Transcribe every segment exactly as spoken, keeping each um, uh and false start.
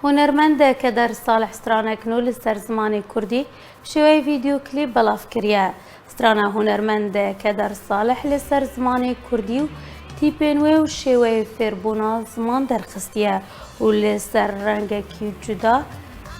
Hunermend Keder Salih stranek nû li ser zimanê kurdî bi şêweyê vîdyoklîp belav kiriye. Strana hunermend Keder Salih li ser zimanê kurdî û tîpên wê û şêweyê fêrbûna ziman derxistiye û li ser rengekî cuda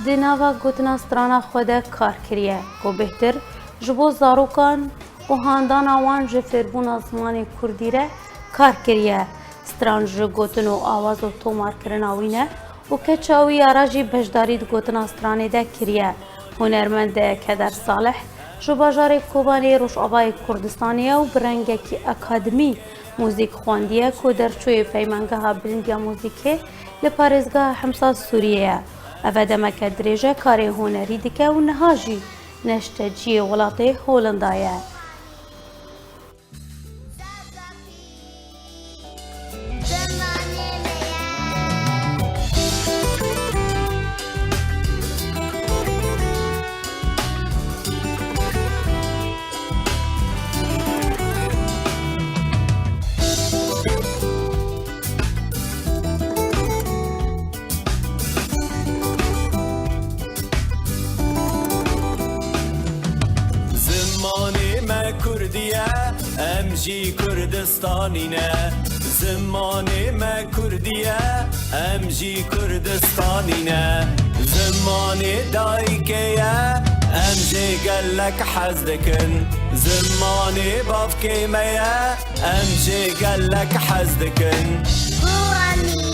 di nava gotina strana xwe de kar kiriye ku bêhtir ji bo zarokan û handana wan ji fêrbûna zimanê kurdî re kar kiriye. Stran ji gotin û awaz û tomarkirina wî ne û keça wî ya re jî beşdarî di gotina stranê de kiriye. Hunermend Keder Salih ji bajarê Kobanê Rojavayê Kurdistanê ye û bi rengekî akademî muzîk xwendiye ku derçûyê Peymangeha Bilind ya Muzîkê li parêzgeha Hemsa Sûriyê ye. Ev demeke dirêj e karê hunerî dike û niha jî neşteciyê welatê Holanda ye. Zimanê me kurdî ye, em jî Kurdistanî ne. Zimanê me kurdî ye, em jî Kurdistanî ne. Zimanê dayikê ye, em jê gelek hez dikin. Zimanê bavkê me ye, em jê gelek hez dikin. Guranî,